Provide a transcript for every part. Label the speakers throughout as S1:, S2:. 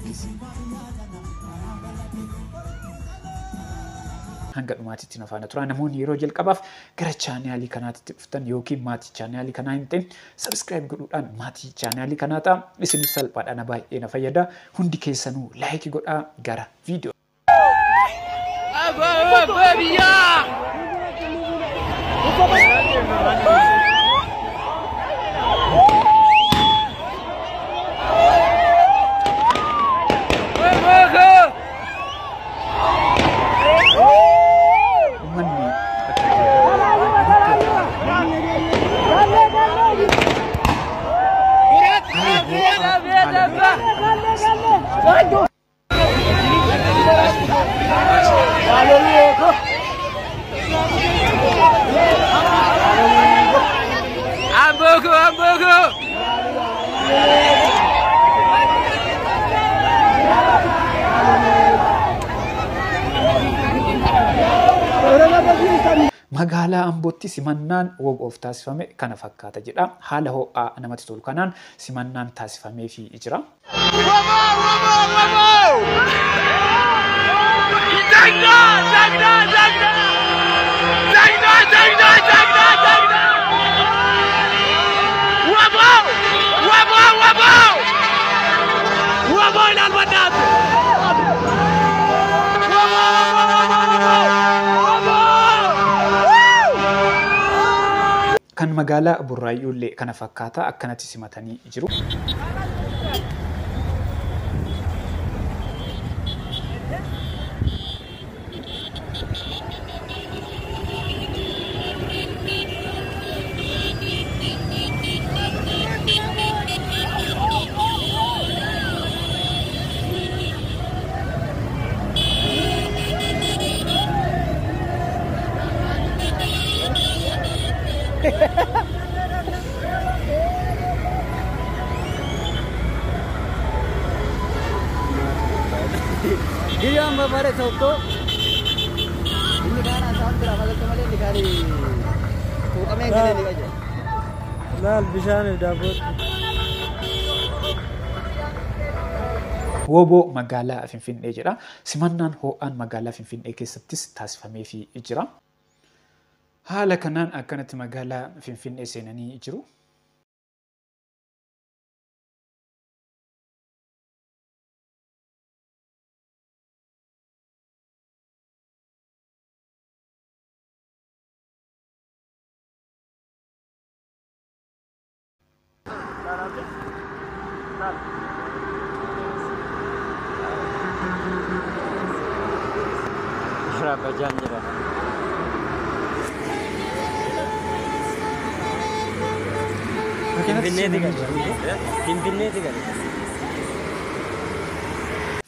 S1: Giyoorgis. Hanga dhumaatitti na faana tura. Namoonni yeroo jalqabaaf gara chaanaalii kanaatti dhuftan yookiin maatii chaanaalii kanaa hin ta'in subscribe godhuudhaan maatii chaanaalii kanaa ta'a. Isiniif salphaadha, na baay'ee na fayyada. Hundi keessanuu like godhaa gara viidiyoo. Magaalaa Ambootti simannaan WBOf taasifame kana fakkaata jedha. Haala ho'aa namatti tolu kanaan simannaan taasifameefii jira. Kan magaalaa Burraayyuullee kana fakkaata, akkanatti simatanii jiru. WBO magaalaa Finfinnee jedha. Simannaan ho'aan magaalaa Finfinnee keessattis taasifameefii jira. Haala kanaan akkanatti magaalaa Finfinnee seenanii jiru.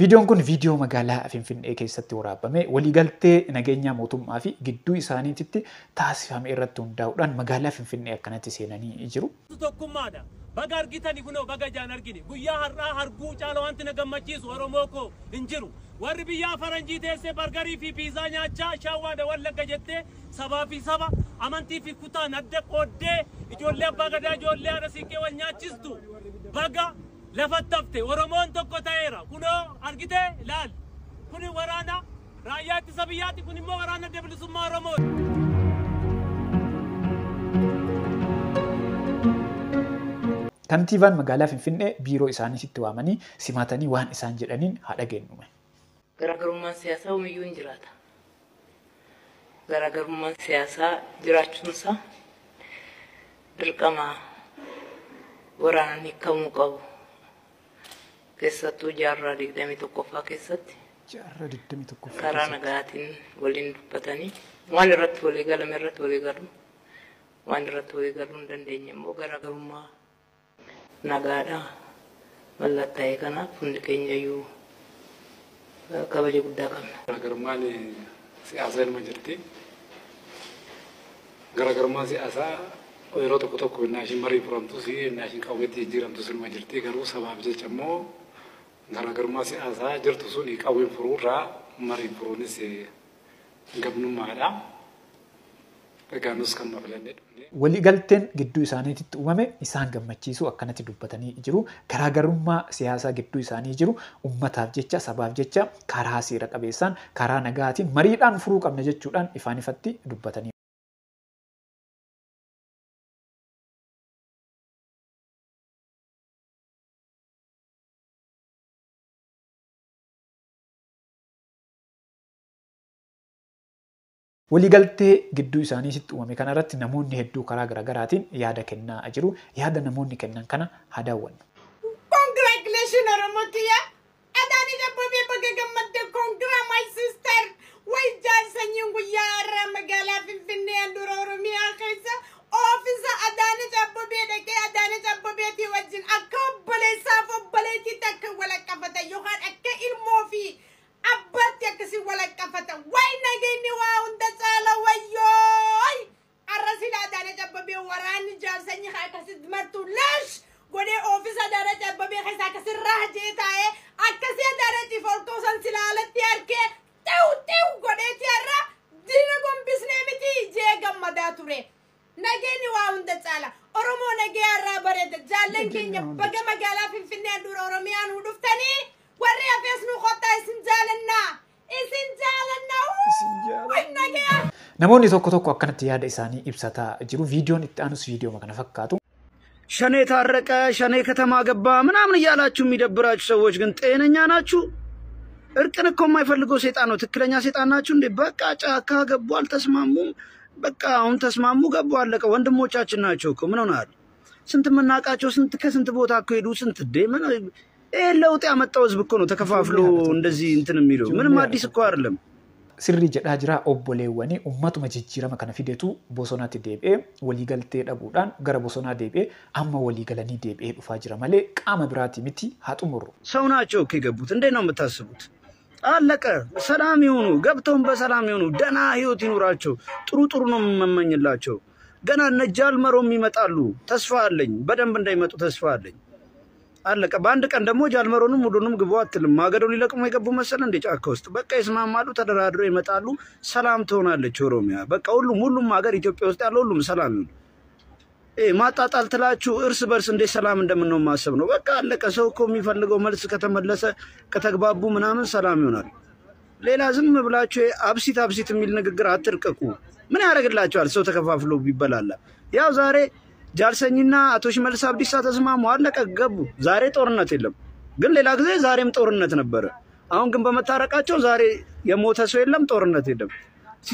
S1: Viidiyoon kun viidiyoo magaalaa Finfinnee keessatti waraabame waliigaltee nageenyaa mootummaa fi gidduu isaaniitti taasifame irratti hundaa'uudhaan magaalaa Finfinnee akkanatti seenanii jiru.
S2: Tokkummaadha. Baga argitani kunoo baga ijaan argine. Guyyaa har'aa arguu caala wanti na gammachiisu Oromoo koo hin jiru. Warri biyyaa faranjii teessee bargarii fi piizaa nyaachaa shaawwaadha wallagga jettee sabaa fi saba amantii fi kutaan adda qooddee ijoollee abbaa gadaa ijoollee haadha siiqqee wal nyaachistu baga lafatti hafte. Oromoon tokko ta'eera. Kunoo argitee ilaali. Kuni waraana raayyaa ittisa biyyaati, kun immoo waraana adda bilisummaa Oromooti.
S1: Kantiibaan magaalaa Finfinnee biiroo isaaniitti waamanii simatanii waan isaan jedhaniin haa dhageenyume.
S3: Garaagarummaan siyaasaa yoomiyyuu hin jiraata. Garaagarummaan siyaasaa jiraachuunsaa dirqama waraanaan hiikamuu qabu. Keessattuu jaarraa 21ffaa keessatti.
S1: Jaarraa 21ffaa
S3: karaa nagaatiin waliin dubbatanii waan irratti walii galame irratti walii galu, waan irratti walii galuu hin dandeenye immoo garaagarummaa nagaadha mallattaa'e kanaaf hundi keenya iyyuu kabaja guddaa qabna.
S4: Garaagarummaan siyaasaa ilma jirti. Garaagarummaan siyaasaa yeroo tokko tokko innaa ishiin marii furamtus innaa ishiin qawweetti jijjiiramtus ilma jirti. Garuu sabaaf jecha immoo garaagarummaa siyaasaa jirtu sun qawween furuurraa mariin furuunis gamnummaadha. Egaa nus kan filannee dhufne.
S1: Waliigalteen gidduu isaaniitti uumame isaan gammachiisu akkanatti dubbatanii jiru. Garaagarummaa siyaasaa gidduu isaanii jiru ummataaf jecha, sabaaf jecha karaa seera qabeessaan, karaa nagaatiin mariidhaan furuu qabna jechuudhaan ifaan ifatti dubbatanii. Waliigaltee gidduu isaaniitti uumame kanarratti namoonni hedduu karaa garaagaraatiin yaada kennaa jiru. Yaada namoonni kennan kana haa daawwannu.
S5: Congratulations Oromotiya! Adaanech Abeebee baga gammadde, congra my sister! Way jaarsanyiin guyyaa har'aa magaalaa Finfinnee handhuura Oromiyaa keessa oofisa Adaanech Abeebee dhaqee Adaanech Abeebeetii wajjin akka obboleessaaf obboleettiitti akka walaqqafatan yookaan akka ilmoo fi abbaatti akkasii walaqqafatan. Way nageenyi waa hunda caala wayyooy! Har'a sila Adaanech Abeebee waraanni jaarsanyii akkasitti martu lash godhee oofisa Adaanech Abeebee keessa akkasii raajee taa'ee akkasii Adaanechiif ol koosan silaalatti harkee xiw xiw godheeti har'a diina gombisnee miti jee gammadaa ture. Nageenyi waa hunda caala. Oromoo nagee har'aa bareeda. Jaallan keenya baga magaalaa Finfinnee handhuura Oromiyaa nu dhuftanii warri hafees nu kottaa, isin jaalannaa. Isin jaalannaa. Way nagee.
S1: Namoonni tokko tokko akkanatti yaada isaanii ibsataa jiru. Viidiyoon itti aanus viidiyooma kana fakkaatu.
S6: ሸኔ ታረቀ፣ ሸኔ ከተማ ገባ ምናምን እያላችሁ የሚደብራችሁ ሰዎች ግን ጤነኛ ናችሁ? እርቅን እኮ የማይፈልገው ሴጣን ነው። ትክክለኛ ሴጣን ናችሁ እንዴ? በቃ ጫካ ገቡ፣ አልተስማሙም። በቃ አሁን ተስማሙ፣ ገቡ፣ አለቀ። ወንድሞቻችን ናቸው እኮ፣ ምን ሆነሃል? ስንት የምናውቃቸው፣ ስንት ከስንት ቦታ እኮ ሄዱ። ስንት ዴ ምን ይሄ ለውጥ ያመጣው ህዝብ እኮ ነው ተከፋፍሎ እንደዚህ እንትን የሚለው፣ ምንም አዲስ እኮ አይደለም።
S1: Sirrii jedhaa jira, obboleewwanii ummatuma jijjiirama kana fidetu bosonatti deebi'ee waliigaltee dhabuudhaan gara bosonaa deebi'ee amma waliigalanii deebi'ee dhufaa jira malee qaama biraati miti, haa xumurru.
S6: ሰው ናቸው እኮ የገቡት። እንዴት ነው የምታስቡት? አለቀ። ሰላም ይሁኑ፣ ገብተውን በሰላም ይሁኑ፣ ደህና ህይወት ይኑራቸው። ጥሩ ጥሩ ነው የምመኝላቸው። ገና እነ ጃልመሮም ይመጣሉ፣ ተስፋ አለኝ። በደንብ እንዳይመጡ ተስፋ አለኝ። አለቀ። በአንድ ቀን ደግሞ ጃልመሮንም ሁሉንም ግቡ አትልም። ማገዶ ሊለቅሙ የገቡ መሰለ እንደ ጫካ ውስጥ። በቃ ይስማማሉ፣ ተደራድረው ይመጣሉ። ሰላም ትሆናለች ኦሮሚያ። በቃ ሁሉም ሁሉም ሀገር ኢትዮጵያ ውስጥ ያለው ሁሉም ሰላም ይሁን። ይሄ ማጣጣል ትላችሁ እርስ በርስ እንዴት ሰላም እንደምንሆን ማሰብ ነው። በቃ አለቀ። ሰው እኮ የሚፈልገው መልስ ከተመለሰ፣ ከተግባቡ ምናምን ሰላም ይሆናል። ሌላ ዝም ብላችሁ አብሲት አብሲት የሚል ንግግር አትርቀቁ። ምን ያደርግላቸዋል? ሰው ተከፋፍሎ ቢበላላ። ያው ዛሬ ጃልሰኝና አቶ ሽመልስ አብዲሳ ተስማሙ፣ አለቀ፣ ገቡ። ዛሬ ጦርነት የለም፣ ግን ሌላ ጊዜ ዛሬም ጦርነት ነበረ። አሁን ግን በመታረቃቸው ዛሬ የሞተ ሰው የለም፣ ጦርነት የለም።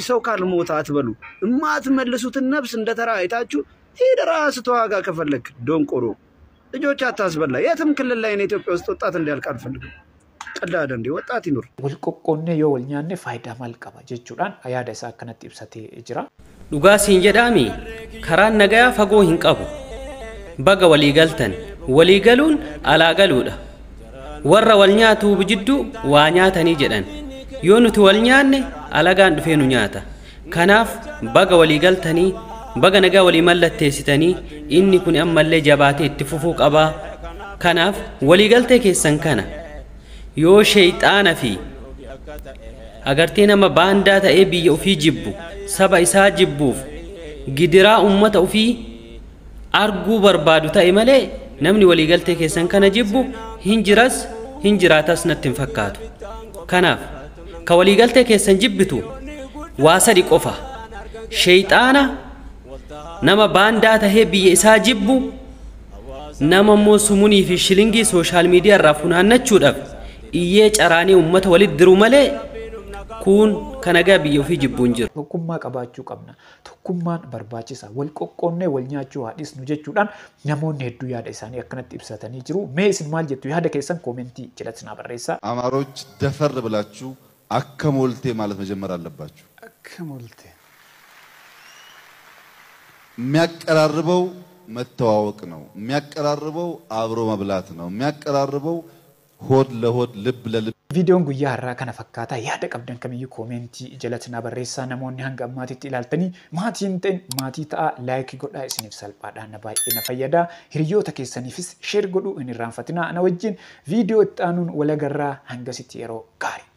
S6: ሰው ካልሞተ አትበሉ። የማትመልሱትን ነፍስ እንደ ተራ አይታችሁ ሂድ ራስህ ተዋጋ ከፈለክ። ደንቆሮ ልጆች አታስበላ። የትም ክልል ላይ እኔ ኢትዮጵያ ውስጥ ወጣት እንዲያልቅ አልፈልግም። ቀላል እንዴ ወጣት ይኑር።
S1: Wal qoqqoonnee yoo wal nyaanne faayidaa maal qaba jechuudhaan yaada isaa akkanatti ibsatee jira.
S7: Dhugaa siin jedhaami, karaan nagayaa fagoo hin qabu. Baga walii galtan, walii galuun alaa galuudha. Warra wal nyaatuu jidduu waa nyaatanii jedhan. Yoo nuti wal nyaanne alagaan dhufee nu nyaata. Kanaaf baga walii galtanii, baga nagaa walii mallatteessitanii, inni kun ammallee jabaatee itti fufuu qabaa. Kanaaf waliigaltee keessan kana yoo sheeyxaana fi agartee nama baandaa ta'ee biyya ofii jibbu, saba isaa jibbuuf gidiraa ummata ofii arguu barbaadu ta'e malee, namni waliigaltee keessan kana jibbu hin jiras, hin jiraatas natti hin fakkaatu. Kanaaf ka waliigaltee keessan jibbitu waa sadi qofa: sheeyxaana, nama baandaa tahee biyya isaa jibbu, nama immoo sumunii fi shilingii social media irraa funaannachuudhaaf iyyee caraanii ummata walitti diru malee kun kan nagaa biyya ofii jibbu hin jiru.
S1: Tokkummaa qabaachuu qabna. Tokkummaan barbaachisa. Wal qoqqoonnee wal nyaachuu haa dhiisnu jechuudhaan namoonni hedduu yaada isaanii akkanatti ibsatanii jiru. Mee isin maal jettu? Yaada keessan koomentii jalatti naa barreessaa.
S8: አማሮች ደፈር ብላችሁ አከሞልቴ ማለት መጀመር አለባችሁ።
S4: አከሞልቴ።
S8: የሚያቀራርበው መተዋወቅ ነው። የሚያቀራርበው አብሮ መብላት ነው። የሚያቀራርበው ሆድ ለሆድ ልብ ለልብ
S1: Viidiyoon guyyaa har'aa kana fakkaata. Yaada qabdan kamiyyuu koomentii jalatti naa barreessaa. Namoonni hanga ammaatitti ilaaltanii maatii hin ta'in maatii ta'aa, like godhaa, isiniif salphaadhaan na baay'ee na fayyada. Hiriyoota keessaniifis share godhuu hin irraanfatinaa. Na wajjin viidiyoo itti aanuun wal agarraa, hangasitti yeroo gaarii.